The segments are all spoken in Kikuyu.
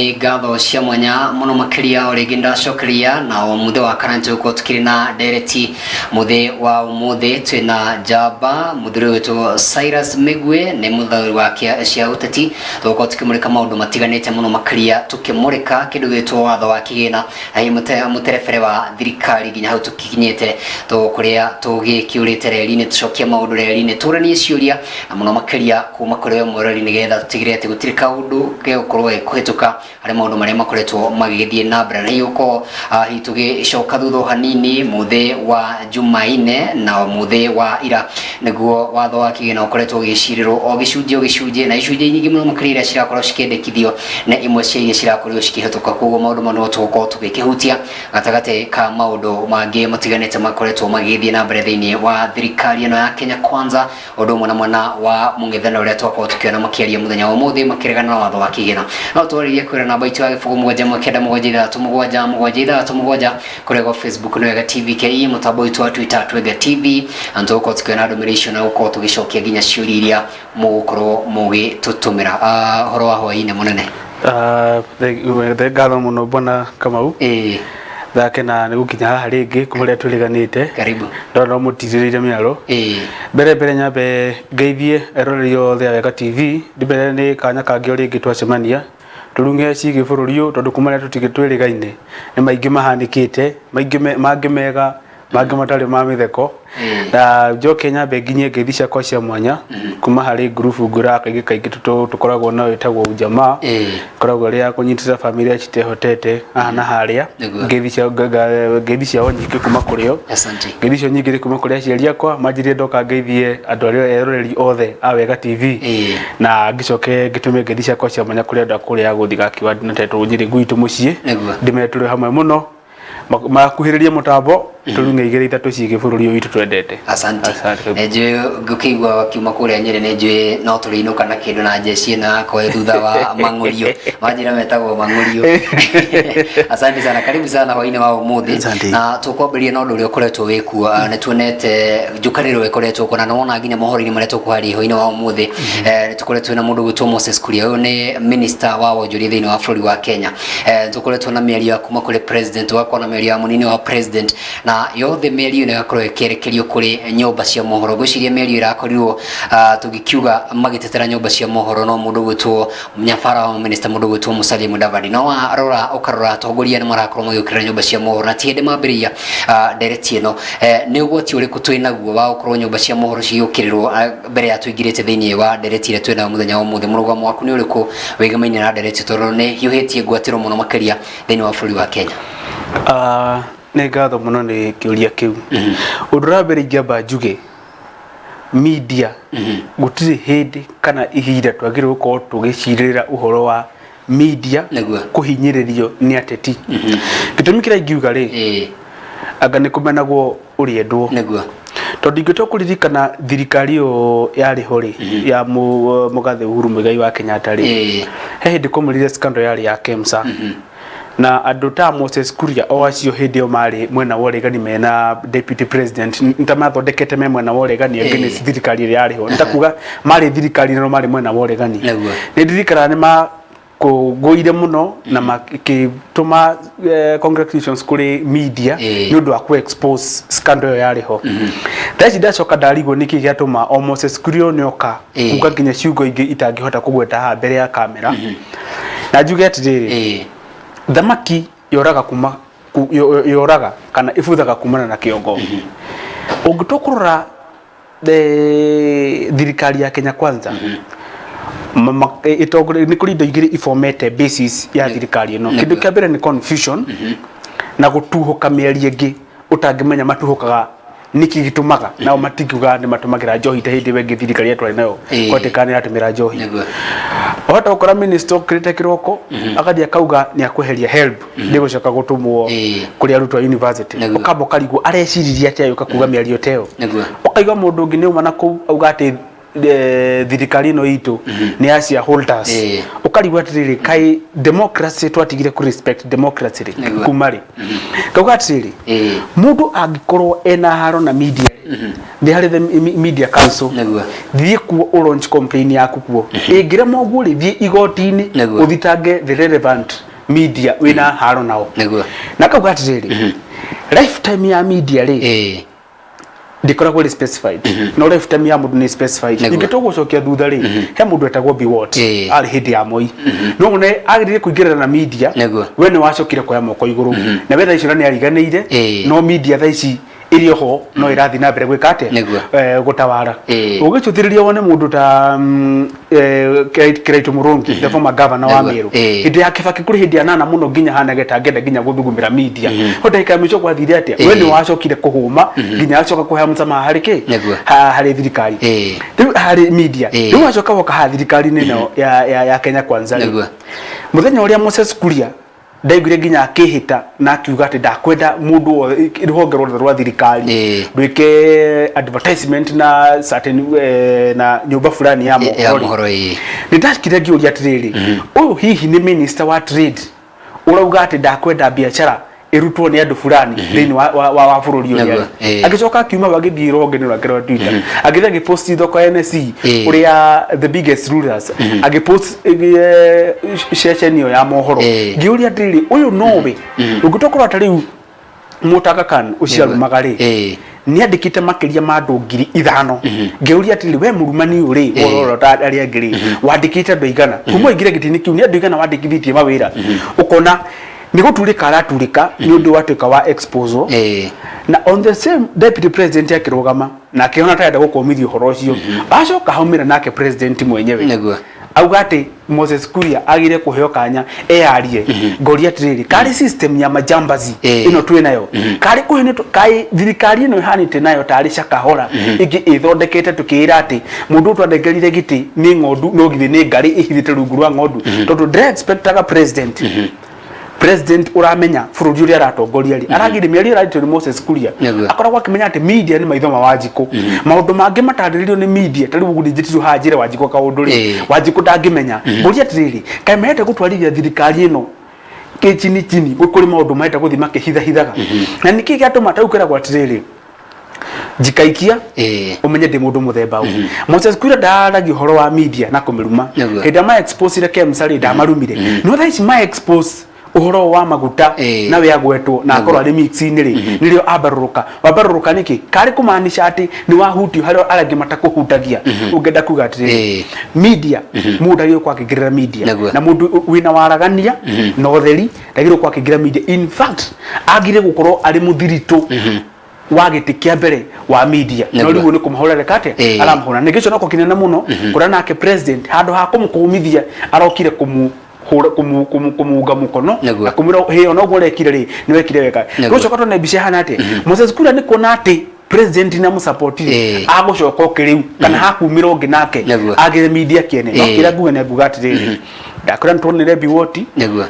Nĩ ngatho cia mwanya mũno makĩria o rĩngĩ ndacokeria na o mũthĩ wa kana tũgũkorwo tũkĩrĩ na ndereti. Mũthĩ wa ũmũthĩ twĩna njamba mũthuri wĩtwo Cyrus Mĩgwi, nĩ mũthuri wa cia ũteti. Tũgũkorwo tũkĩmũrĩka maũndũ matiganĩte mũno makĩria, tũkĩmũrĩka kĩndũ gĩtwo watho wa kĩgĩna na hihi mũterebere wa thirikari nginya hau tũkinyĩte, tũkũrĩa tũgĩkĩũrĩte reri-inĩ, tũcokie maũndũ reri-inĩ, tũranie ciũria na mũno makĩria kuma kũrĩ we mwĩroreri, nĩgetha tũtigĩrĩre atĩ gũtirĩ kaũndũ gegũkorwo gekũhĩtũka harĩ maũndũ marĩa makoretwo magĩgĩthiĩ na mbere. Na hihi gũkorwo hihi tũgĩcoka thutha o hanini, mũthĩ wa Jumaine na mũthĩ wa ira nĩguo watho wa kĩgĩna ũkoretwo ũgĩcirĩrwo o gĩcunjĩ o gĩcunjĩ, na icunjĩ nyingĩ mũno makĩria iria cirakorwo cikĩendekithio na imwe cia iria cirakorirwo cikĩhĩtũka. Koguo maũndũ mau nĩmo tũgũkorwo tũgĩkĩhutia gatagatĩ ka maũndũ mangĩ matiganĩte makoretwo magĩgĩthiĩ na mbere thĩinĩ wa thirikari ĩno ya Kenya Kwanza, ũndũ ũmwe na mwena wa mũng'ethanĩro ũrĩa twakorwo tũkĩona makĩaria mũthenya wa ũmũthĩ makĩregana na watho wa kĩgĩna. No twarĩrie kwĩra namba itũ ya 0719767767 kũrĩa gwa Facebook nĩ Wega TV KE, mũtambo witũ wa Twitter at Wega TV, na tũgũkorwo tũkĩona ndũmĩrĩri icio na gũkorwo tũgĩcokia nginya ciũria iria mũgũkorwo mũgĩtũtũmĩra. Ũhoro wa hwaĩ-inĩ mũnene. Nĩ ngatho mũno, Bwana Kamau. Ndakena nĩ gũkinya haha rĩngĩ kuma rĩrĩa twĩrĩganĩte. Karibu. Ndona no mũtirĩrĩire mĩaro. Mbere mbere nyambe ngeithie eroreri othe a Wega TV, mbere nĩ kanya kangĩ o rĩngĩ twacemania tũrung'e ciĩgiĩ bũrũri ũyũ, tondũ kuma rĩrĩa tũtigĩ twĩrĩgaine nĩ maingĩ mahanĩkĩte, maingĩ mangĩ mega, mangĩ matarĩ ma mĩtheko. Na njoke nyambe nginyie ngeithi ciakwa cia mwanya kuma harĩ ngurubu ngũraga kaingĩ kaingĩ tũkoragwo nayo ĩtagwo Ujamaa, ĩkoragwo ĩrĩ ya kũnyitĩrĩra bamĩrĩ iria citehotete haha na harĩa. Ngeithi ciao nyingĩ kuma kũrĩ o. Asante. Ngeithi icio nyingĩ nĩ kuma kũrĩ aciari akwa, manjĩrire ndoka ngeithie andũ arĩa eroreri othe a Wega TV. Na ngĩcoke ngĩtũme ngeithi ciakwa cia mwanya kũrĩ andũ a kũrĩa Gũthiga Kĩwandi na Tetũ Nyĩrĩ gwitũ mũciĩ. Ndĩmere tũrĩ hamwe mũno, makuhĩrĩrie mũtambo tũrung'e igĩrĩ ithatũ ciĩgiĩ bũrũri ũyũ witũ twendete. Asante. Asante. Nĩ njũĩ ngũkĩigua wakiuma kũrĩa Nyĩrĩ, nĩ njũĩ no tũrĩinũka na kĩndũ na njeci ĩno yakwa ĩ thutha wa mang'ũrio manjĩra metagwo mang'ũrio. Asante sana, karibu sana hwainĩ wa ũmũthĩ. Asante. Na tũkwambĩrĩria na ũndũ ũrĩa ũkoretwo wĩkuo. Nĩ tuonete njũkanĩrĩro ĩkoretwo kuo na nĩwona nginya mohoro-inĩ marĩa tũkũharia hwainĩ wa ũmũthĩ. Nĩ tũkoretwo na mũndũ ũgwĩtwo Moses Kuria, ũyũ nĩ minister wa wonjoria thĩinĩ wa bũrũri wa Kenya. Tũkoretwo na mĩario ya kuma kũrĩ president, ũgakorwo na mĩario ya mũnini wa president, na yothe mĩario ĩno ĩgakorwo ĩkĩerekerio kũrĩ nyũmba cia mohoro. Ngwĩciria mĩario ĩrakorirwo tũngĩkiuga magĩtetera nyũmba cia mohoro no mũndũ ũgwĩtwo nyabara wa minister, mũndũ ũgwĩtwo Musalia Mudavadi. No warora ũkarora atongoria nĩ marakorwo magĩũkĩrĩra nyũmba cia mohoro na ti hĩndĩ mambĩrĩria ndereti ĩno. Nĩ ũgwati ũrĩkũ twĩ naguo wa gũkorwo nyũmba cia mohoro cigĩũkĩrĩrwo mbere ya tũingĩrĩte thĩinĩ wa ndereti ĩrĩa twĩ nayo mũthenya wa ũmũthĩ? Mũrũgamo waku nĩ ũrĩkũ wĩgamaine na ndereti, tondũ nĩ hiũhĩtie ngwatĩro mũno makĩria thĩinĩ wa bũrũri wa Kenya? Nĩ ngatho mũno nĩ kĩũria kĩu. Ũndũ ũrĩa wa mbere ingĩamba njuge, media gũtirĩ hĩndĩ kana ihinda twagĩrĩirwo gũkorwo tũgĩcirĩrĩra ũhoro wa media kũhinyĩrĩrio nĩ ateti. Gĩtũmi kĩrĩa ingiuga rĩ, anga nĩ kũmenagwo ũrĩendwo. Tondũ ingĩtua kũririkana thirikari ĩyo yarĩ ho rĩ, ya mũgathe Uhuru Muigai wa Kenyatta rĩ, he hĩndĩ kwaumĩrire scandal yarĩ ya KEMSA, na andũ ta Moses Kuria o acio hĩndĩ ĩyo marĩ mwena wa ũregani mena deputy president, nĩ ta mathondekete me mwena wa ũregani against thirikari ĩrĩa yarĩ ho, nĩ ta kuga marĩ thirikari no marĩ mwena wa ũregani. Nĩ ndirikanaga nĩ makũngũire mũno na makĩtũma congratulations kũrĩ media nĩ ũndũ wa ku expose scandal ĩyo yarĩ ho. Thaa ici ndacoka ndarigwo nĩkĩ gĩatũma o Moses Kuria nĩ oka kuga nginya ciugo ingĩ itangĩhota kũgweta haha mbere ya kamera. Na njuge atĩrĩrĩ, thamaki yoraga kuma yoraga kana ĩbuthaga kumana na kĩongo. Ũngĩtua kũrora thirikari ya Kenya Kwanza, nĩ kũrĩ indo igĩrĩ ibomete basis ya thirikari ĩno. Kĩndũ kĩa mbere nĩ confusion na gũtuhũka mĩario ĩngĩ ũtangĩmenya matuhũkaga nĩkĩ gĩtũmaga, nao matingiuga nĩ matũmagĩra njohi ta hĩndĩ ĩyo ĩngĩ thirikari ĩrĩa twarĩ nayo kwatĩka nĩ ĩratũmĩra njohi. Wahota gũkora minister okĩrĩte kĩroko agathiĩ akauga nĩ akweheria HELB, ndĩgũcoka gũtũmwo kũrĩ arutwo a university. Ũkamba ũkarigwo areciririe atĩa agĩũka kuga mĩario ta ĩyo. Ũkaigua mũndũ ũngĩ nĩ auma na kũu auga atĩ thirikari ĩno itũ nĩ ya shareholders. Ũkarigwo atĩrĩrĩ, kaĩ democracy twatigire kũ respect democracy rĩ? Nĩguo. Kuma rĩ? Ngauga atĩrĩrĩ, mũndũ angĩkorwo ena haro na media, nĩ harĩ the media council. Thiĩ kuo ũ launch complaint yaku kuo. Ĩngĩrema ũguo rĩ, thiĩ igoti-inĩ, ũthitange the relevant media wĩna haro nao. Na kauga atĩrĩrĩ, lifetime ya media rĩ, ndĩkoragwo ĩrĩ specified, no lifetime ya mũndũ nĩ specified. Ingĩtua gũcokia thutha rĩ, he mũndũ etagwo Biwott, arĩ hĩndĩ ya Moi, no one agĩrĩire kũingĩrĩra na media. We nĩ wacokire kuoya moko igũrũ, na we thaa ici ona nĩ ariganĩire. No media thaa ici ĩrĩ oho, no ĩrathiĩ na mbere gwĩka atĩa? Gũtawara. Ũgĩcũthĩrĩria wone mũndũ ta Kiraitu Murungi, the former governor wa Meru, hĩndĩ ya Kibaki kũrĩ hĩndĩ anana mũno nginya hanage ta angĩenda nginya gũthugumĩra media. No ndagĩka ya mũico gwathire atĩa? We nĩ wacokire kũhũma nginya acoka kũhea msamaha harĩ kĩ? Harĩ thirikari. Rĩu harĩ media. Rĩu wacoka woka haha thirikari-inĩ ĩno ya Kenya Kwanza rĩ, mũthenya ũrĩa Moses Kuria ndaiguire nginya akĩhĩta na akiuga atĩ ndakwenda mũndũ wothe, rũhonge ruothe rwa thirikari rwĩke advertisement na certain na nyũmba fulani ya ya mohoro rĩ. Mohoro, ĩĩ. Nĩ ndakire ngĩũria atĩrĩrĩ, ũyũ hihi nĩ minister wa trade ũrauga atĩ ndakwenda biacara ĩrutwo nĩ andũ fulani thĩinĩ wa bũrũri ũrĩa rĩ? Agĩcoka akiuma hau agĩthiĩ rũhonge-inĩ rwake rwa Twitter, agĩthiĩ agĩpost thoko ya NSE, ũrĩa the biggest rulers, agĩpost ceceni ĩyo ya mohoro. Ngĩũria atĩrĩrĩ, ũyũ nowe ũngĩtokorwo ta rĩu Mũtanga Khan ũcio arumaga rĩ, nĩ andĩkĩte makĩria ma andũ 5,000. Ngĩũria atĩrĩrĩ, we mũrumani ũyũ rĩ, worora ta arĩa angĩ rĩ, wandĩkĩte andũ aigana kuma ũingĩre gĩtĩ-inĩ kĩu? Nĩ andũ aigana wandĩkithĩtie mawĩra? Ũkona nĩ gũturĩka araturĩka nĩ ũndũ watuĩka wa expose. Na on the same, deputy president akĩrũgama na akĩona tarenda gũkũmithia ũhoro ũcio, acoka haumĩra nake president mwenyewe auga atĩ Moses Kuria agire kũheo kanya eyarie. Ngoria atĩrĩrĩ, karĩ system ya majambazi ĩno twĩ nayo, karĩ kũhe kaĩ thirikari ĩno ĩhanĩte nayo tarĩ Shakahola ĩngĩ ĩthondekete, tũkĩĩra atĩ mũndũ ũyũ twanengerire gĩtĩ nĩ ng'ondu, no githĩ nĩ ngarĩ ĩhithĩte rungu rwa ng'ondu? Tondũ ndĩra expectaga president ũramenya bũrũri ũrĩa aratongoria rĩ, aragire mĩario ĩrarĩtio nĩ Moses Kuria, akoragwo akĩmenya atĩ media nĩ maitho ma Wanjikũ. Maũndũ mangĩ matarĩrĩrio nĩ media, ta rĩu ũguo ndinjĩtirwo haha njĩre Wanjikũ kaũndũ rĩ, Wanjikũ ndangĩmenya. Ngũria atĩrĩrĩ, kaĩ mendete gũtwarithia thirikari ĩno kĩ chini chini? Kũrĩ maũndũ marenda gũthiĩ makĩhithahithaga, na nĩkĩ gĩatũma ta rĩu kwĩragwo atĩrĩrĩ, njikaikia ũmenye ndĩ mũndũ mũthemba ũyũ. Moses Kuria ndaragia ũhoro wa media na kũmĩruma. Hĩndĩ ĩrĩa ma expose KEMSA rĩ, ndamarumire. No thaa ici ma expose ũhoro wa maguta na we agwetwo na akorwo arĩ mix-inĩ rĩ, nĩrĩo ambarũrũka. Wambarũrũka nĩkĩ? Karĩ kũmaanisha atĩ nĩ wahutio harĩa arĩa angĩ matakũhutagia? Ũngĩenda kuga atĩrĩrĩ, media, mũndũ ndagĩrĩirwo gũkorwo akĩingĩrĩra media. Na mũndũ wĩna waragania na ũtheri ndagĩrĩirwo gũkorwo akĩingĩra media. In fact, agĩrĩire gũkorwo arĩ mũthiritũ wa gĩtĩ kĩa mbere wa media. No rĩu nĩ kũmahũra reka atĩa? Aramũhũra nĩ gĩconoko kĩnene mũno kũrĩa nake president handũ ha kũmũkũmithia arokire kũmũ hũra kũmuunga mũkono na kũmwĩra hĩ, ona ũguo ũrekire rĩ, nĩ wekire wega. Tũcoka tuone mbica ĩhana atĩa. Moses Kuria nĩ kuona atĩ president na mũsapoti agũcoka ũkĩ rĩu kana hakumĩra ũngĩ nake agĩre media kĩene. No kĩrĩa nguga nĩ nguga atĩrĩrĩ, ndakwĩra nĩ tuonire Biwott,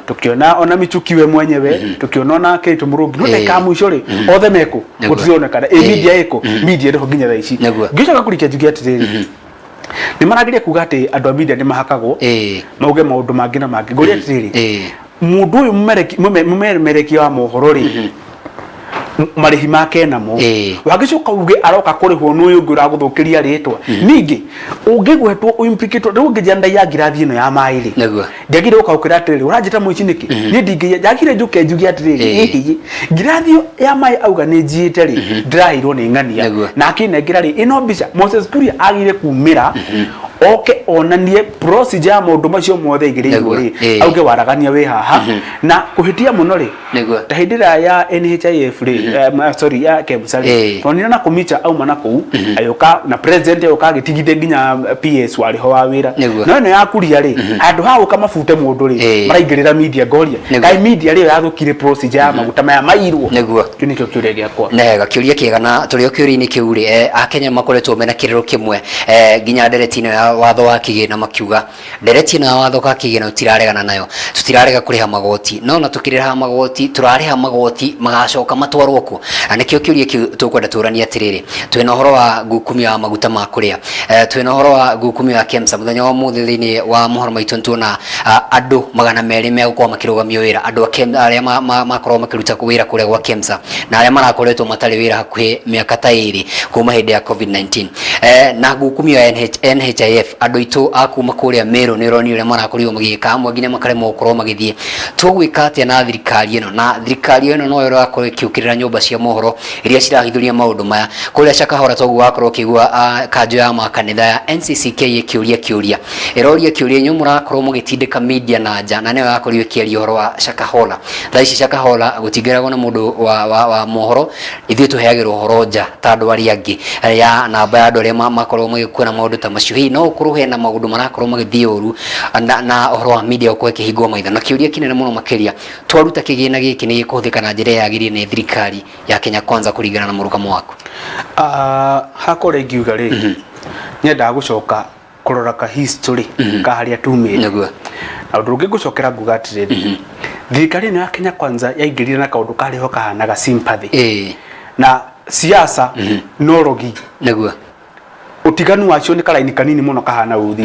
tukiona ona Michuki we mwenyewe, tukiona ona Kate Mũrũngi, no ndagĩka ya mũico rĩ, othe mekũ? Gũtironekana. Ĩ media ĩkũ? Media ĩrĩho nginya thaa ici. Ngĩcoka kũrikia njuge atĩrĩrĩ, nĩ marageria kuga atĩ andũ a media nĩ mahakagwo mauge maũndũ mangĩ na mangĩ. Ngũria atĩrĩrĩ, mũndũ ũyũ mũmemerekia wa mohoro rĩ, marĩhi make namo wangĩcoka uge aroka kũrĩhwo nĩ ũyũ ũngĩ ũragũthũkĩria rĩtwa, ningĩ ũngĩgwetwo ũimplikĩtwo. Rĩu ũngĩnjĩra ndaiya ngirathi ĩno ya maĩ rĩ, ndiagĩrĩire gũka gũkwĩra atĩrĩrĩ, ũranjĩta mũici nĩkĩ? Niĩ ndingĩiya. Njagĩrĩire njũke njuge atĩrĩrĩ, ĩhĩ, ngirathi ĩyo ya maĩ auga nĩ njiĩte rĩ, ndĩraheirwo nĩ ng'ania na akĩnengera rĩ, ĩno mbica. Moses Kuria agĩrĩire kumĩra oke onanie procedure ya maũndũ macio mothe aigĩrĩirwo rĩ, auge waragania wĩ haha na kũhĩtia mũno rĩ. Ta hĩndĩ ĩrĩa ya NHIF rĩ, sorry, ya KEMSA rĩ, twonire na Kũmicha auma na kũu agĩũka na president agĩũka agĩtigithia nginya PS warĩ ho wa wĩra. No ĩno ya Kuria rĩ, handũ ha gũka mabute mũndũ rĩ, maraingĩrĩra media. Ngoria, kaĩ media rĩo yathũkire procedure ya maguta maya mairwo? Kĩu nĩkĩo kĩũria gĩakwa. Nega, kĩũria kĩega. Na tũrĩ o kĩũria-inĩ kĩu rĩ, akenya makoretwo mena kĩrĩro kĩmwe nginya ndereti ĩno ya Watho wa kĩgĩna, makiuga ndereti ĩno ya watho ka kĩgĩna tũtiraregana nayo, tũtirarega kũrĩha magoti, no na tũkĩrĩha magoti tũrarĩha magoti magacoka matwarwo kũ? Na nĩkĩo kĩũria kĩu tũkwenda tũranie atĩrĩrĩ, twĩna ũhoro wa ngukumio ya maguta ma kũrĩa, twĩna ũhoro wa ngukumio ya KEMSA. Mũthenya wa ũmũthĩ thĩinĩ wa mohoro maitũ nĩtuona andũ 200 megũkorwo makĩrũgamio wĩra, andũ a arĩa makorwo makĩruta wĩra kũrĩa gwa KEMSA na arĩa marakoretwo matarĩ wĩra hakuhĩ mĩaka ta 2 kuma hĩndĩ ya COVID-19. Na ngukumio ya NHIF, andũ aitũ a kuma kũrĩa Meru nĩ ũronio ũrĩa marakorirwo magĩka, amwe nginya makaremwo gũkorwo magĩthiĩ. Tũgwĩka atĩa na thirikari ĩno? Na thirikari ĩno noyo ĩrakorwo ĩkĩũkĩrĩra nyũmba cia mohoro iria cirahithũria maũndũ maya kũrĩa Shakahola. Toguo wakorwo ũkĩigua kanjũ ya makanitha ya NCCK ĩkĩũria kĩũria, ĩroria kĩũria, inyuĩ mũrakorwo mũgĩtindĩka media na nja, na nĩyo yakorirwo ĩkĩaria ũhoro wa Shakahola. Thaa ici Shakahola gũtingĩragwo na mũndũ wa mohoro, ithuĩ tũheagĩrwo ũhoro nja ta andũ arĩa angĩ ya namba ya andũ arĩa makorwo magĩkua na maũndũ ta macio. Hihi no ũkorwo hena maũndũ marakorwo magĩthiĩ ũru na ũhoro wa media gũkorwo ĩkĩhingwo maitho? Na kĩũria kĩnene mũno makĩria, twaruta kĩgĩna gĩkĩ nĩ gĩkũhũthĩka na njĩra ĩrĩa yagĩrĩire nĩ thirikari ya Kenya Kwanza kũringana na mũrũgamo waku? Hakwa ũrĩa ingiuga rĩ, nyendaga gũcoka kũrora ka history ka harĩa tumĩte. Na ũndũ ũngĩ ngũcokera nguga atĩrĩrĩ, thirikari ĩno ya Kenya Kwanza yaingĩrire na kaũndũ karĩ ho kahanaga sympathy na siasa no rogi. Ũtiganu wacio nĩ karaini kanini mũno kahana uthi.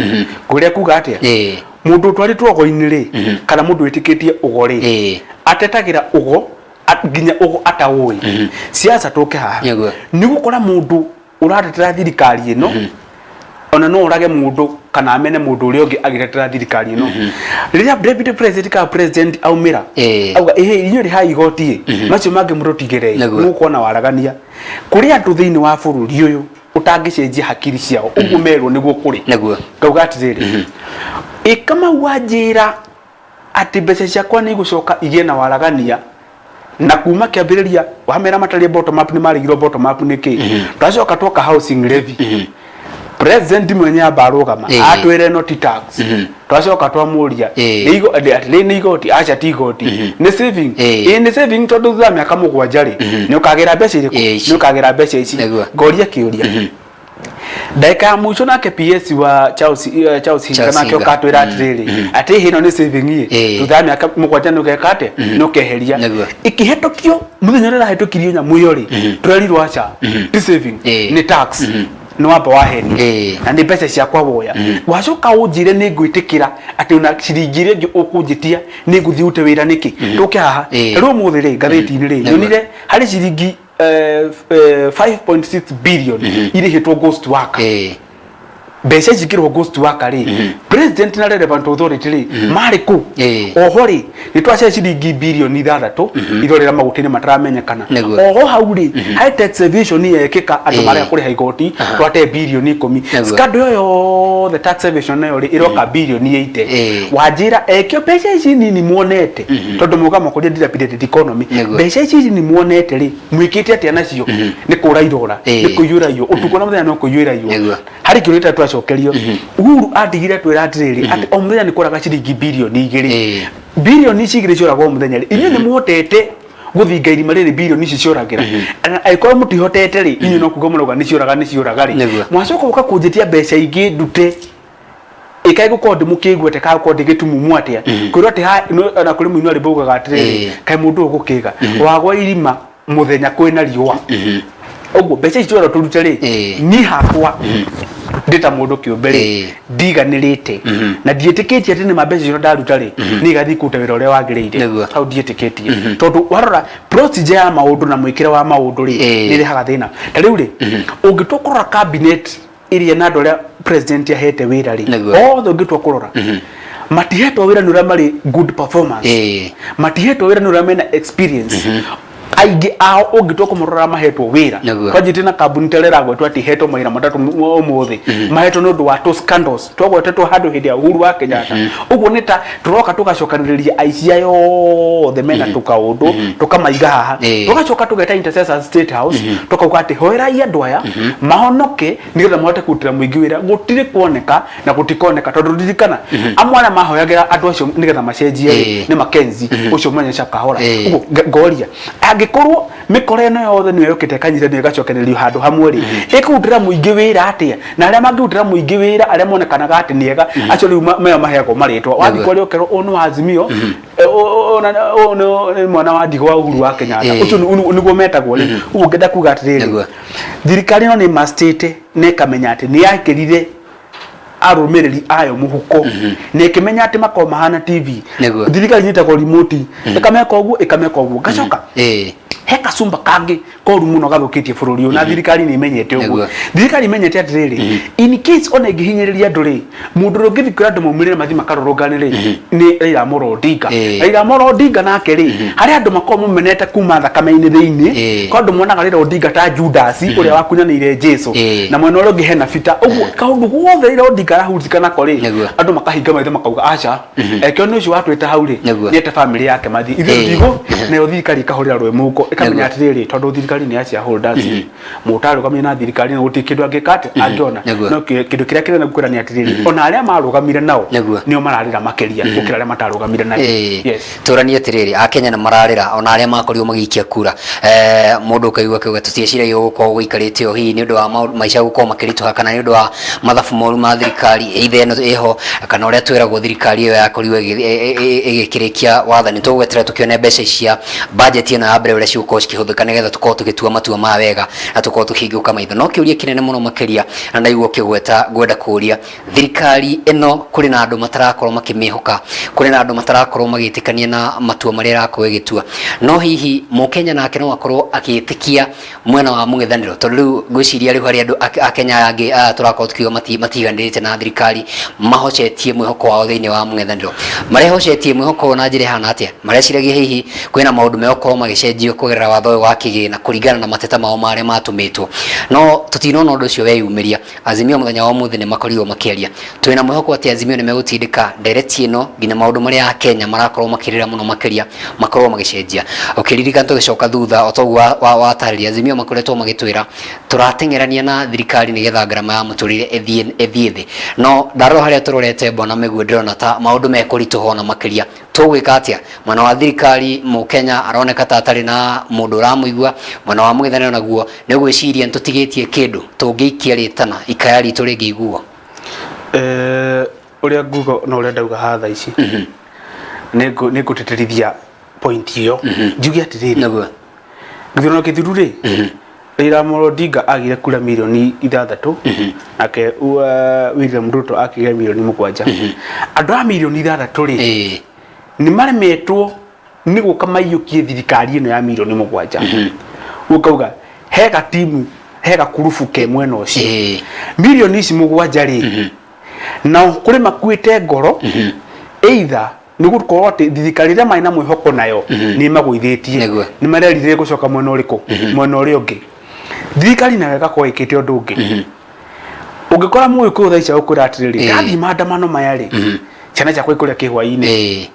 Ngwĩre kuga atĩa, mũndũ ũtwarĩtwo ũgo-inĩ rĩ, kana mũndũ wĩtĩkĩtie ũgo rĩ, atetagĩra ũgo nginya ũgo ataũĩ. Siasa tũke haha, nĩ gũkora mũndũ ũratetera thirikari ĩno ona no ũrage mũndũ kana amene mũndũ ũrĩa ũngĩ agĩtetera thirikari ĩno. Rĩrĩa deputy president kana president aumĩra auga ĩhĩ inyuĩ rĩhai igoti ĩ macio mangĩ mũtũtigĩre, mũgũkorwo na waragania kũrĩ andũ thĩinĩ wa bũrũri ũyũ ũtangĩcenjia hakiri ciao ũguo merwo nĩguo kũrĩ. Ngauga atĩrĩrĩ, ĩ Kamau wanjĩra atĩ mbeca ciakwa nĩ igũcoka igĩe na waragania, na kuma kĩambĩrĩria wamera matarĩ bottom up, nĩ marĩgirwo bottom up nĩkĩ? Twacoka twoka housing levy, president mwenye amba arũgama atwĩre no ti tax. Twacoka twamũria, atĩ nĩ igoti? Aca, ti igoti, nĩ saving. Ĩĩ, nĩ saving, tondũ thutha wa mĩaka 7 rĩ, nĩ ũkagĩra mbeca irĩkũ? Ici. Nĩ ũkagĩra mbeca ici. Ngoria kĩũria ndagĩka ya mũico, nake PS wa Charles Hinga Charles nake Hinga. ũka atwĩra atĩrĩrĩ, atĩ ĩno nĩ saving ĩ thutha wa mĩaka 7 nĩ ũgeka atĩa? Nĩ ũkeheria. Ĩkĩhetũkio mũthenya ũrĩa ĩrahĩtũkirio nyamũ ĩyo rĩ, twerirwo aca, ti saving, nĩ tax, nĩ wamba wahenia na nĩ mbeca ciakwa woya. Wacoka ũnjĩre nĩ ngwĩtĩkĩra atĩ ona ciringi iria ingĩ ũkũnjĩtia nĩ ngũthiĩ rute wĩra nĩkĩ? Tũke haha. Rĩu ũmũthĩ rĩ, ngathĩti-inĩ rĩ, nyonire harĩ ciringi 5.6 billion irĩhĩtwo ghost worker. Mbeca ici ikĩrĩhwo ghost worker rĩ, president na relevant authority rĩ, marĩ kũ? Oho rĩ, nĩ twacia ciringi birioni 6 irorera maguta-inĩ mataramenyekana. Oho hau rĩ, harĩ tax evasion yekĩka, andũ marega kũrĩha igoti, twate birioni 10. Scandal ĩyo yothe, tax evasion nayo rĩ, ĩroka birioni 80. Wanjĩra ekĩo mbeca ici nini muonete, tondũ muga makũria dilapidated economy, mbeca ici nini muonete rĩ, mwĩkĩte atĩa nacio? Nĩ kũra irora, nĩ kũiyũra iyo ũtukũ na mũthenya, no kũiyũra iyo. Harĩ kĩũria gĩtarĩ twacokerio. Uhuru atigire twĩra atĩrĩrĩ, atĩ o mũthenya nĩ kũraga ciringi birioni 2. Birioni ici igĩrĩ cioragwo o mũthenya rĩ, inyuĩ nĩ mũhotete gũthinga irima rĩrĩ birioni ici cioragĩra? Na angĩkorwo mũtihotete rĩ, inyuĩ no kuga mũrauga nĩ cioraga, nĩ cioraga rĩ, mwacoka gũka kũnjĩtia mbeca ingĩ ndute ĩkaĩ gũkorwo ndĩ mũkĩgu atĩa, kana gũkorwo ndĩ gĩtumumu atĩa, kwĩrwo atĩ ona kũrĩ mũini wa rwĩmbo ugaga atĩrĩrĩ, kaĩ mũndũ ũyũ gũkĩga wagwa irima mũthenya kwĩna riũa ũguo, mbeca ici twerwo tũrute rĩ, niĩ hakwa ndĩ ta mũndũ kĩũmbe rĩ, ndiganĩrĩte na ndiĩtĩkĩtie atĩ nĩma mbeca icio ndaruta rĩ, nĩ igathiĩ kũruta wĩra ũrĩa wagĩrĩire. Hau ndiĩtĩkĩtie, tondũ warora procedure ya maũndũ na mwĩkĩre wa maũndũ rĩ, nĩ ĩrehaga thĩna. Ta rĩu rĩ, ũngĩtua kũrora cabinet ĩrĩa na andũ arĩa president ahete wĩra rĩ, othe ũngĩtua kũrora matihetwo wĩra nĩ ũrĩa marĩ good performance, matihetwo wĩra nĩ ũrĩa mena experience. Aingĩ ao ũngĩtua kũmarora mahetwo wĩra, twanjĩtie na kambuni ta ĩrĩa ĩragwetwo atĩ ihetwo mawĩra matatũ ũmũthĩ, mahetwo nĩ ũndũ wa tũ scandals twagwetetwo handũ hĩndĩ ya Uhuru wa Kenyatta. Ũguo nĩ ta tũroka tũgacokanĩrĩria aici aya othe mena tũkaũndũ, tũkamaiga haha, tũgacoka tũgeta intercessors State House, tũkauga atĩ hoerai andũ aya mahonoke nĩgetha mahote kũrutĩra mũingĩ wĩra. Gũtirĩ kuoneka na gũtikoneka, tondũ ririkana amwe arĩa mahoyagĩra andũ acio nĩgetha macenjie rĩ, nĩ Mackenzie ũcio mwenye Shakahola. Ũguo ngoria. Angĩkorwo mĩkora ĩno yothe nĩyo yũkĩte ĩkanyitanio ĩgacokererio handũ hamwe rĩ, ĩkũrutĩra mũingĩ wĩra atĩa? Na arĩa mangĩrutĩra mũingĩ wĩra, arĩa monekanaga atĩ nĩ ega, acio rĩu meo maheagwo marĩtwa. Wathiĩ kwarĩa ũkerwo ũyũ nĩ wa Azimio, ũyũ nĩ mwana wa ndigwa wa Uhuru wa Kenyatta. Ũcio nĩguo metagwo rĩu. Ũguo ngenda kuga atĩrĩrĩ, thirikari ĩno nĩ ĩmastĩte na ĩkamenya atĩ nĩ yakĩrire arũmĩrĩri ayo mũhuko na ĩkĩmenya atĩ makoragwo mahana TV. Thirikari nyitagwo remote, ĩkameka ũguo, ĩkameka ũguo. Ngacoka he kacumba kangĩ koru mũno gathũkĩtie bũrũri ũyũ, na thirikari nĩ imenyete ũguo. Thirikari imenyete atĩrĩrĩ, in case ona ĩngĩhinyĩrĩria andũ rĩ, mũndũ ũrĩa ũngĩthiĩ kwĩra andũ maumĩrĩre mathiĩ makarũrũngane rĩ, nĩ Raila Amolo Odinga. Raila Amolo Odinga nake rĩ, harĩ andũ makoragwo mamenete kuma thakame-inĩ thĩinĩ, kwa andũ monaga Raila Odinga ta Judas ũrĩa wakunyanĩire Jesu, na mwena ũrĩa ũngĩ hena Peter. Ũguo kaũndũ gothe Raila Odinga arahurutĩka nako rĩ, andũ makahinga maitho makauga aca, ekĩo nĩ ũcio watwĩta hau rĩ, nĩete family yake mathiĩ, ithuĩ tũtigũ. Nayo thirikari ĩkahũrĩra rwe mũhuko, ĩkamenya atĩrĩrĩ, tondũ thirikari nĩ ya shareholders, mũtarũgamire na thirikari na gũtirĩ kĩndũ angĩka atĩ angĩona. No kĩndũ kĩrĩa kĩnene ngwĩra nĩ atĩrĩrĩ, ona arĩa marũgamire nao nĩo mararĩra makĩria gũkĩra arĩa matarũgamire nayo. Yes. Tũranie atĩrĩrĩ, akenya nĩ mararĩra ona arĩa makorirwo magĩikia kura. Mũndũ ũkaigua akiuga tũtieciragia gũkorwo gũikarĩte o hihi nĩ ũndũ wa maica gũkorwo makĩritũha, kana nĩ ũndũ wa mathabu moru ma thirikari either ĩno ĩho, kana ũrĩa twĩragwo thirikari ĩyo yakorirwo ĩgĩkĩrĩkia wathani. Tũgweterera tũkĩone mbeca cia budget ĩno ya mbere ũrĩa cigũkorwo cikĩhũthĩka, nĩgetha tũkorwo tũgĩtua matua ma wega na tũkorwo tũkĩhingũka maitho. No kĩũria kĩnene mũno makĩria, na ndaigua ũkĩgweta, ngwenda kũũria thirikari ĩno, kũrĩ na andũ matarakorwo makĩmĩhoka, kũrĩ na andũ matarakorwo magĩtĩkania na matua marĩa ĩrakorwo ĩgĩtua. No hihi mũkenya nake no akorwo agĩtĩkia mwena wa mũng'ethanĩro? Tondũ rĩu ngwĩciria rĩu harĩ andũ a Kenya aya angĩ aya tũrakorwo tukiuga matiganĩrĩte na thirikari, mahocetie mwĩhoko wao thĩinĩ wa mũng'ethanĩro. Marehocetie mwĩhoko ũyũ na njĩra ĩhana atĩa? Mareciragia hihi kwĩna maũndũ megũkorwo magĩcenjio kũgerera watho ũyũ wa kĩgĩna kũringana na mateta mao marĩa matũmĩtwo? No tũtinona ũndũ ũcio weyumĩria. Azimio mũthenya wa ũmũthĩ nĩ makorirwo makĩaria. Twĩna mwĩhoko atĩ Azimio nĩ megũtindĩka ndereti ĩno nginya maũndũ marĩa Akenya marakorwo makĩrĩra mũno makĩria makorwo magĩcenjia. Ũkĩririkana tũgĩcoka thutha o toguo watarĩria, Azimio makoretwo magĩtwĩra tũrateng'erania na thirikari nĩgetha ngarama ya mũtũrĩre ĩthiĩ thĩ. No ndarora harĩa tũrorete Bwana Mĩgwi, ndĩrona ta maũndũ mekũritũha ona makĩria. Tũgwĩka atĩa? Mwena wa thirikari mũkenya aroneka ta atarĩ na mũndũ ũramũigua, mwena wa mũng'ethanĩro naguo nĩ ũgwĩciria nĩ tũtigĩtie kĩndũ tũngĩikia rĩtana ikaya ritũ rĩngĩiguo? Ũrĩa nguga na ũrĩa ndauga haha thaa ici, nĩ ngũtĩtĩrithia point ĩyo, njuge atĩrĩrĩ, gĩthurano kĩthiru rĩ, Raila Amolo Odinga agire kura mirioni 6, nake William Ruto akĩgĩa mirioni 7. Andũ a mirioni 6 rĩ, nĩ maremetwo nĩ gũka maiyũkie thirikari ĩno ya mirioni 7. Ũkauga he gatimu, he gakurubu ke mwena ũcio. Mirioni ici 7 rĩ, nao kũrĩ makuĩte ngoro, either nĩ gũkorwo atĩ thirikari ĩrĩa marĩ na mwĩhoko nayo nĩ ĩmagũithĩtie, nĩ marerirĩria gũcoka mwena ũrĩkũ, mwena ũrĩa ũngĩ. Thirikari nayo ĩgakorwo ĩkĩte ũndũ ũngĩ. Ũngĩkora mũgĩkũyũ thaa ici agũkwĩra atĩrĩrĩ, ndathiĩ maandamano maya rĩ, ciana ciakwa ikũrĩa kĩhwainĩ.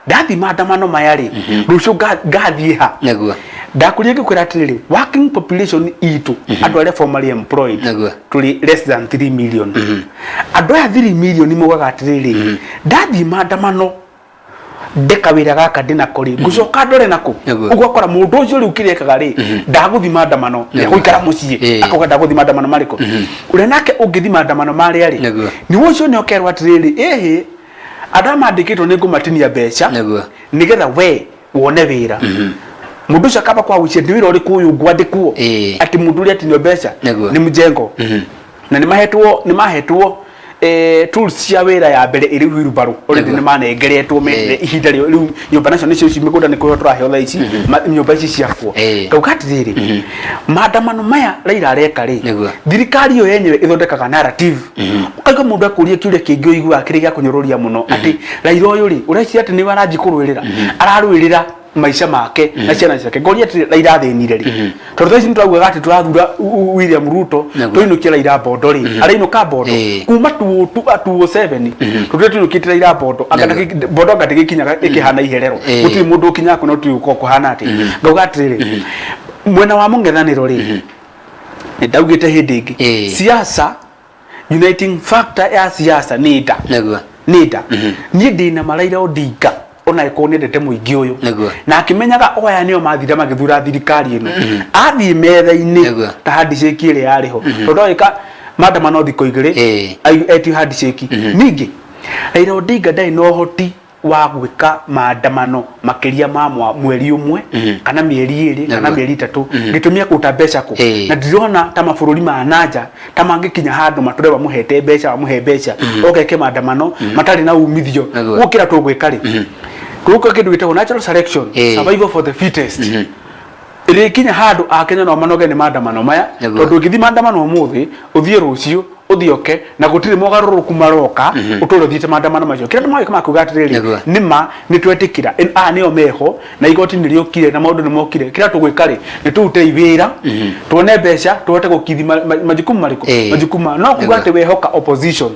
Ndathiĩ maandamano maya rĩ, rũciũ ngathiĩ ha? Ndakũria ngĩkwĩra atĩrĩrĩ, working population itũ, andũ arĩa formally employed, tũrĩ less than 3 million. Andũ aya 3 million maugaga atĩrĩrĩ, ndathiĩ maandamano ndeka wĩra gaka ndĩnako rĩ, ngũcoka ndore nako. Ũguo akora mũndũ ũcio rĩu kĩrĩa ekaga rĩ, ndagũthiĩ maandamano, egũikara mũciĩ, akauga ndagũthiĩ maandamano marĩkũ. Ũrĩa nake ũngĩthiĩ maandamano marĩa rĩ, nĩwe ũcio nĩ ũkerwo atĩrĩrĩ, ĩhĩ, andũ aya mandĩkĩtwo nĩ ngũmatinia mbeca nĩgetha we wone wĩra. Mũndũ ũcio akamba kwa gwĩciria nĩ wĩra ũrĩkũ ũyũ ngwandĩkwo, atĩ mũndũ ũrĩa atinio mbeca nĩ mjengo. Na nĩ mahetwo tools cia wĩra ya mbere ĩrĩ wheelbarrow already, nĩ manengeretwo metere ihinda rĩu nyũmba nacio nĩcio ici, mĩgũnda nĩ kũheo tũraheo thaa ici, nyũmba ici ciakwo. Ngauga atĩrĩrĩ, maandamano maya Raila areka rĩ, thirikari ĩyo yenyewe ĩthondekaga narrative. Ũkaigua mũndũ akũria kĩũria kĩngĩ ũiguaga kĩrĩ gĩa kũnyũrũria mũno, atĩ Raila ũyũ rĩ, ũreciria atĩ nĩwe aranji kũrũĩrĩra, ararũĩrĩra maica make na ciana ciake. Ngoria atĩrĩ, Raila athĩnire rĩ? Tondũ thaa ici nĩtũraugaga atĩ tũrathura William Ruto, tũinũkie Raila Bondo rĩ, arainũka Bondo kuma 2007, tũtũre tũinũkĩte Raila Bondo. Anga Bondo anga ndĩgĩkinyaga ĩkĩhana iherero, gũtirĩ mũndũ ũkinyaga kuo, no tũĩ gũkorwo kũhana atĩ. Ngauga atĩrĩrĩ, mwena wa mũng'ethanĩro rĩ, nĩ ndaugĩte hĩndĩ ĩngĩ, siasa, uniting factor ya siasa nĩ nda. Nĩ nda. Niĩ ndĩna ma Raila Odinga. Ona ĩkorwo nĩendete mũingĩ ũyũ na akĩmenyaga o aya nĩo mathire magĩthura thirikari ĩno, athiĩ metha-inĩ ta handshake ĩrĩa yarĩ ho, tondũ agĩka maandamano thikũ 2, etio handshake. Ningĩ Raila Odinga ndarĩ na ũhoti wa gwĩka maandamano makĩria ma mweri 1 kana mĩeri 2 kana mĩeri 3. Gĩtũmi, akũruta mbeca kũ? Na ndirona ta mabũrũri ma nanja ta mangĩkinya handũ matũre mamũhete mbeca, mamũhe mbeca okeke maandamano matarĩ na umithio. Gũkĩra tũgwĩka rĩ, tũgũka kĩndũ gĩtagwo natural selection, survival for the fittest. Ĩrĩkinya handũ Akenya no manoge nĩ maandamano maya, tondũ ũngĩthiĩ maandamano ũmũthĩ, ũthiĩ rũciũ, ũthiĩ oke, na gũtirĩ mogarũrũku maroka, ũtũre ũthiĩte maandamano macio. Kĩrĩa andũ magĩka makuga atĩrĩrĩ, nĩma nĩ twetĩkĩra aya nĩo meho na igoti nĩ rĩokire na maũndũ nĩ mokire. Kĩrĩa tũgwĩka rĩ, nĩ tũrutei wĩra tuone mbeca tũhote gũkithi majukumu marĩkũ, majukumu no kuga atĩ wehoka opposition.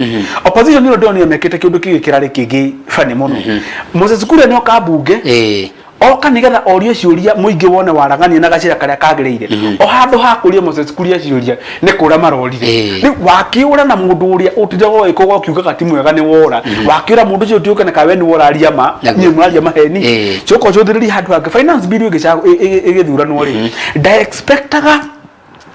Opposition nĩyo ndĩronire mekĩte kĩũndũ kĩngĩ kĩrarĩ kĩngĩ bani mũno. Moses Kuria nĩ oka mbunge, oka nigetha orie ciũria, mũingĩ wone waragania na gacĩra karĩa kagĩrĩire. O handũ ha kũria Moses Kuria ciũria, nĩ kũra marorire. Rĩu wakĩũra na mũndũ ũrĩa ũtindaga ũgĩkorwo ũkiugaga ti mwega nĩ wora, wakĩũra mũndũ ũcio ũtiũkane kana we nĩ ũraria ma, inyuĩ mũraria maheni. Coka ũcũthĩrĩrie handũ hangĩ. Finance bill ĩgĩthuranwo rĩ, nda expectaga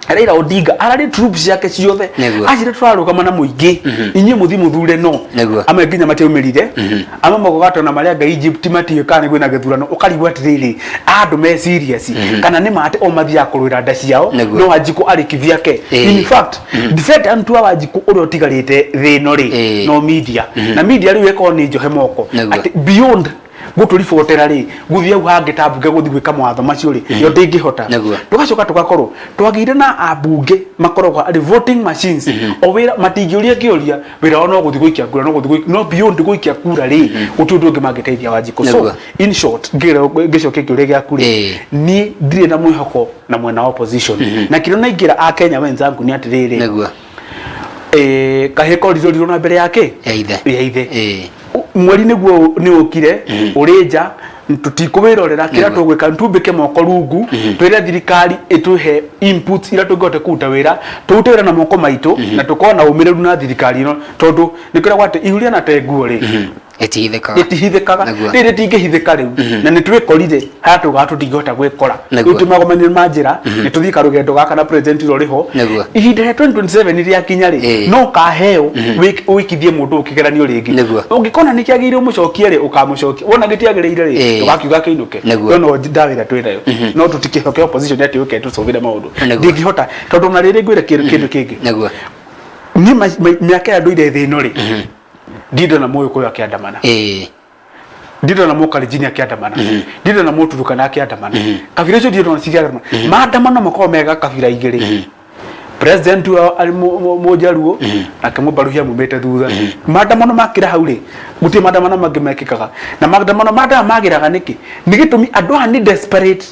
Raila Odinga ararĩ troops ciake ciothe, acire tũrarũgama na mũingĩ, inyuĩ mũthiĩ mũthure. No amwe nginya matiaumĩrire, amwe mokaga tona marĩa anga Egypt matiũĩ kana nĩ kwĩna gĩthurano. Ũkarigwo atĩrĩrĩ, andũ me serious kana nĩ mate o mathiaga kũrũĩra nda ciao? No Wanjikũ arĩ kivyake. In fact, defendant wa Wanjikũ ũrĩa ũtigarĩte thĩ ĩno rĩ, no media, na media rĩu ĩkorwo nĩ njohe moko, atĩ beyond gũtũribotera rĩ, gũthiĩ hau hangĩ ta mbunge gũthiĩ gwĩka mawatho macio rĩ, yo ndĩngĩhota. Tũgacoka tũgakorwo twagĩire na ambunge makoragwo arĩ voting machines. O wĩra matingĩũria kĩũria, wĩra wao no gũthiĩ gũikia kura, no gũthiĩ no beyond gũikia kura rĩ, gũtirĩ ũndũ ũngĩ mangĩteithia Wanjikũ. So in short, ngĩcokia kĩũria gĩaku rĩ, niĩ ndirĩ na mwĩhoko na mwena wa opposition, na kĩrĩa naingĩra Akenya wenzangu nĩ atĩrĩrĩ, kahĩĩ korirwo na mbere yake ya ithe. Ya ithe. Mweri nĩguo nĩ ũkire ũrĩ nja, tũtikũwĩrorera. Kĩrĩa tũgwĩka, tumbĩke moko rungu, twĩre thirikari ĩtũhe inputs iria tũngĩhota kũruta wĩra, tũrute wĩra na moko maitũ, na tũkorwo na ũmĩrĩru na thirikari ĩno, tondũ nĩ kwĩragwo atĩ ihu rĩa na nguo rĩ, Ĩtihithĩkaga. Rĩtihithĩkaga. Rĩrĩ rĩtingĩhithĩka rĩu, na nĩ twĩkorire harĩa tugaga tũtingĩhota gwĩkora. Rĩu twĩ magomani ma njĩra, nĩ tũthiĩ karũgendo gaka na president ũrĩa ũrĩ ho. Ihinda rĩa 2027 rĩakinya rĩ, no ũkaheo ũikithie mũndũ ũkĩgeranio rĩngĩ. Ũngĩkona nĩ kĩagĩrĩire ũmũcokie rĩ, ũkamũcokia. Wona gĩtiagĩrĩire rĩ, ndũgakiuga kĩinũke. Ĩyo no ndawa ĩrĩa twĩ nayo, no tũtikĩhoke opposition atĩ ũke tũcũgĩre maũndũ. Ndingĩhota, tondũ ona rĩrĩ ngwĩre kĩndũ kĩngĩ. Niĩ mĩaka ĩrĩa ndũire thĩ ĩno rĩ, ndindona Mũgĩkũyũ akĩandamana, ndindona Mũkalenjin akĩandamana, ndindona Mũturukana akĩandamana. Kabira icio ndindona cikĩandamana. Maandamano makoragwo mega kabira igĩrĩ, president wao arĩ Mũjaruo, nake Mũbaruhia mumĩte thutha. Maandamano makĩra hau rĩ, gũtirĩ maandamano mangĩ mekĩkaga. Na maandamano mandaga magĩraga nĩkĩ? Nĩ gĩtũmi andũ aya nĩ desperate.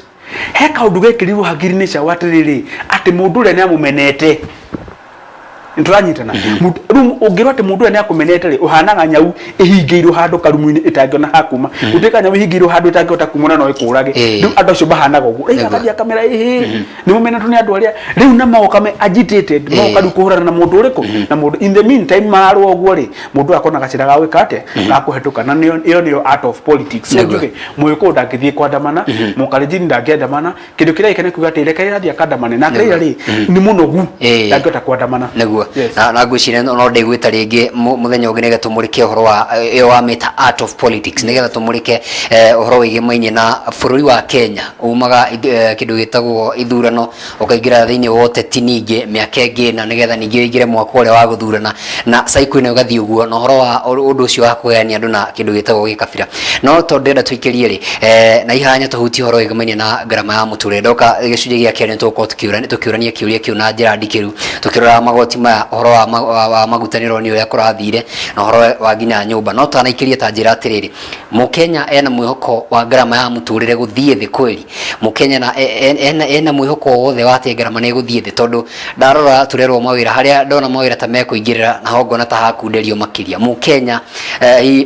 He kaũndũ gekĩrirwo hakiri-inĩ ciao atĩrĩrĩ, atĩ mũndũ ũrĩa nĩ amũmenete. Nĩtũranyitana? Rĩu ũngĩrwo atĩ mũndũ ũrĩa nĩ akũmenete rĩ, ũhanaga nyau ĩhingĩirwo handũ karumu-inĩ ĩtangĩona hakuma. Gũtuĩka nyau ĩhingĩirwo handũ ĩtangĩhota kuma, na no ĩkũrage. Rĩu andũ acio mahanaga ũguo. Rĩu agathiĩ akamera, ĩhĩ, nĩ mũmenetwo nĩ andũ arĩa rĩu, na magoka me agitated, magoka rĩu kũhũrana na mũndũ ũrĩkũ, na mũndũ. In the meantime mararũa ũguo rĩ, mũndũ ũyũ akona gacĩra ga gwĩka atĩa, ga kũhetũka, na ĩyo nĩyo art of politics. So njuge Mũgĩkũyũ ndangĩthiĩ kwandamana, Mũkalenjin ndangĩandamana. Kĩndũ kĩrĩa gĩka nĩ kuga atĩ reke rathiĩ akandamane nake. Raila rĩ, nĩ mũnogu, ndangĩhota kwandamana. Na ngwĩciria no ndĩgwĩta rĩngĩ mũthenya ũngĩ nĩgetha tũmũrĩke ũhoro wa ĩyo wamĩta art of politics, nĩgetha tũmũrĩke ũhoro wĩgĩmainie na bũrũri wa Kenya. Umaga kĩndũ gĩtagwo ithurano, ũkaingĩra thĩinĩ wa ũteti ningĩ mĩaka ĩngĩ ĩna, nĩgetha ningĩ ũingĩre mwaka ũrĩa wa gũthurana, na cycle ĩno ĩgathiĩ ũguo, na ũhoro wa ũndũ ũcio wa kũgayania andũ na kĩndũ gĩtagwo gĩkabira. No tondũ ndĩrenda tũikĩrie rĩ, na ihanya tũhutie ũhoro wĩgĩmainie na ngarama ya mũtũrĩre, ndoka gĩcunjĩ gĩa kerĩ nĩ tũgũkorwo tũkĩũrania kĩũria kĩu na njĩra ndikĩru, tũkĩrora magoti maya, ũhoro wa maguta nĩ ũronio ũrĩa kũrathire, na ũhoro wa nginya nyũmba. No tũtanaikĩrie, ta njĩra atĩrĩrĩ, Mũkenya ena mwĩhoko wa ngarama ya mũtũrĩre gũthiĩ thĩ kweli? Mũkenya na ena mwĩhoko wothe wa atĩ ngarama nĩ ĩgũthiĩ thĩ? Tondũ ndarora tũrerwo mawĩra, harĩa ndona mawĩra ta mekũingĩrĩra naho ngona ta hakunderio makĩria. Mũkenya,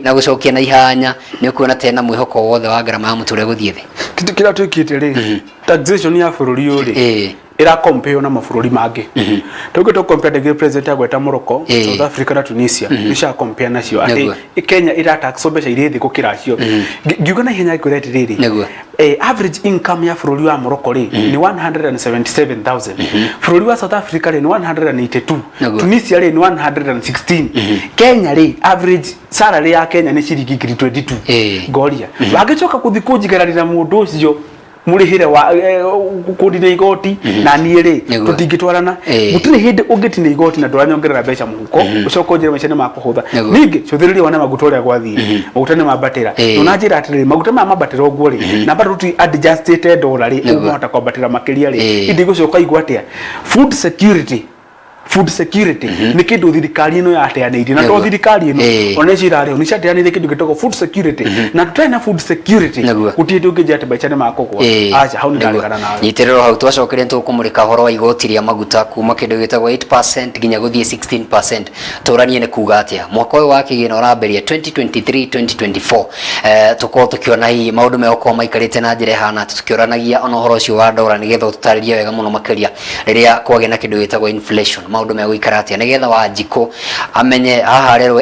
na gũcokia na ihanya, nĩ ũkuona ta ena mwĩhoko wothe wa ngarama ya mũtũrĩre gũthiĩ thĩ? Kĩndũ kĩrĩa twĩkĩte rĩ, Taxation ya bũrũri ũyũ rĩ, ĩra compare na mabũrũri mangĩ. Tũngĩ tũ compare ndĩngĩ president agweta Morocco, South Africa na Tunisia, nĩ cia compare nacio atĩ Kenya ĩra tax mbeca irĩ thĩ gũkĩra acio. Ngiuga na ihenya ngwĩre atĩrĩrĩ, average income ya bũrũri wa Morocco rĩ nĩ 177,000. Bũrũri wa South Africa rĩ nĩ 182. Tunisia rĩ nĩ 116. Kenya rĩ, average salary ya Kenya nĩ ciringi ngiri 22. Ngoria wangĩcoka kũthi kũnjigararĩra mũndũ ũcio mũrĩhĩre wa kũndina igoti na niĩ rĩ, tũtingĩtwarana. Gũtirĩ hĩndĩ ũngĩtina igoti na ndũranyongerera mbeca mũhuko, ũcoke ũnjĩre maica nĩ makũhũtha. Ningĩ cũthĩrĩria wone maguta ũrĩa gwathiĩ, maguta nĩ mambatĩra. Na njĩra atĩrĩrĩ, maguta maya mambatĩra ũguo rĩ, na bado tũti adjustĩte ndora rĩ, ũkũhota kwambatĩra makĩria rĩ, indi gũcoka igua atĩa? Food security, food security nĩ kĩndũ thirikari ĩno yateanĩirie, na to thirikari ĩno, ona ici irarĩ ho nĩ ciateanĩirie kĩndũ gĩtagwo food security, na tũtarĩ na food security gũtirĩ hĩndĩ ũngĩnjĩra atĩ maica nĩ makũgwa. Aca, hau nĩ ndaregana nawe. Nyitĩrĩrwo hau, twacokeria nĩtũkũmũrĩka ũhoro wa igoti rĩa maguta kuma kĩndũ gĩtagwo 8% nginya gũthiĩ 16%. Tũranie nĩ kuga atĩa mwaka ũyũ wa kĩgĩna ũrambĩrĩria 2023 2024, tũkorwo tũkĩona hihi maũndũ megũkorwo maikarĩte na njĩra ĩhana atĩa, tũkĩoranagia ona ũhoro ũcio wa ndora, nĩgetha ũtũtarĩrie wega mũno makĩria rĩrĩa kwagĩa na kĩndũ gĩtagwo inflation, maũndũ megũikara atĩa, nĩgetha Wanjikũ amenye haha rero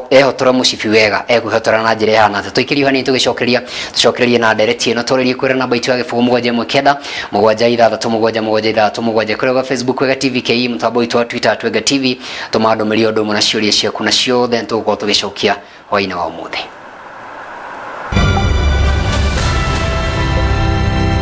ehotore mũcibi wega, ekwĩhotora na njĩra ĩhana atĩa. Tũikĩrio hanini, tũgĩcokeria tũcokererie na ndereti ĩno. Twarĩrie kwĩra namba itũ ya 071 9 6 7 7 6 7, kũrĩa gwa Facebook Wega TV KE, mũtambo witũ wa Twitter @WegaTV. Tũma ndũmĩrĩri ũndũ ũmwe na ciũria ciaku, na ciothe nĩtũgũkorwo tũgĩcokia hwaĩ-inĩ wa ũmũthĩ.